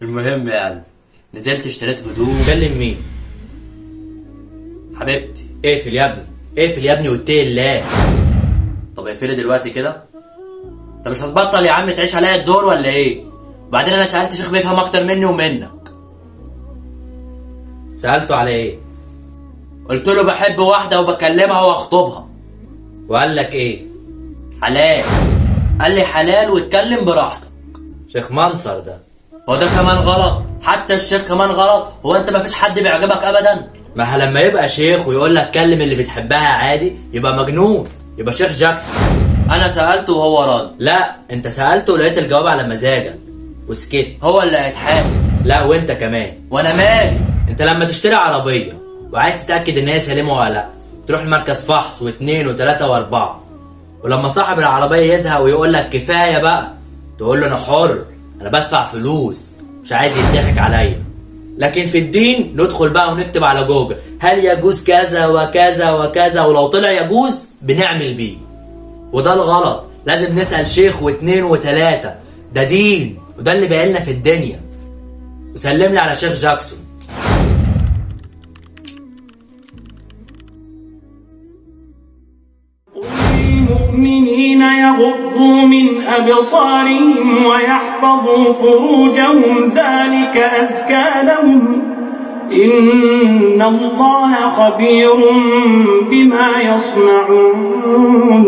المهم يعني نزلت اشتريت هدوم. كلم مين؟ حبيبتي. اقفل يا ابني، اقفل يا ابني واتقي الله. طب اقفلي دلوقتي كده. انت مش هتبطل يا عم تعيش عليا الدور ولا ايه؟ وبعدين انا سألت شيخ بيفهم اكتر مني ومنك. سألته على ايه؟ قلت له بحب واحدة وبكلمها واخطبها. وقال لك ايه؟ حلال. قال لي حلال واتكلم براحتك. شيخ منصر ده. هو ده كمان غلط؟ حتى الشيخ كمان غلط؟ هو انت مفيش حد بيعجبك ابدا؟ ما لما يبقى شيخ ويقول لك كلم اللي بتحبها عادي يبقى مجنون، يبقى شيخ جاكسون. انا سألته وهو رد. لا انت سألته ولقيت الجواب على مزاجك وسكت. هو اللي هيتحاسب. لا وانت كمان. وانا مالي؟ انت لما تشتري عربية وعايز تتأكد ان هي سليمة ولا لا تروح لمركز فحص 2 و3 و4، ولما صاحب العربية يزهق ويقول لك كفاية بقى تقول له انا حر، انا بدفع فلوس، مش عايز يضحك عليا. لكن في الدين ندخل بقى ونكتب على جوجل هل يجوز كذا وكذا وكذا، ولو طلع يجوز بنعمل بيه. وده الغلط، لازم نسأل شيخ 2 و3، ده دين وده اللي باقي في الدنيا. وسلم لي على شيخ جاكسون. المؤمنين يغضوا من أبصارهم ويحفظوا فروجهم ذلك أزكى لهم إن الله خبير بما يصنعون.